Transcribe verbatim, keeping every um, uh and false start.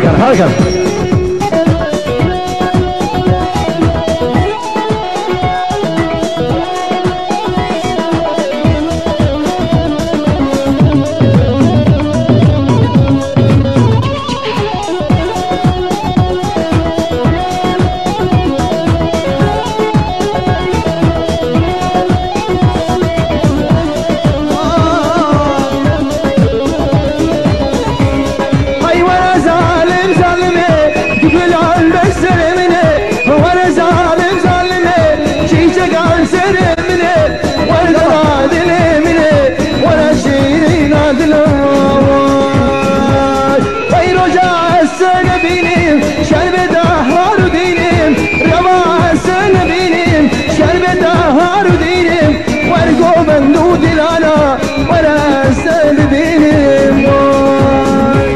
Harika. Hay were zalim zalimê, tu gulal be serê min e. Were zalim zalimê, çîçekan serê min e. Were dela dilê min e, were şîrîna dila. Vay roja ez te nebînim, şerbeta harû dînim. Reva ez te nebînim, şerbeta harû dînim. Wergo bendû dilana, were ez te bibînim. Vay.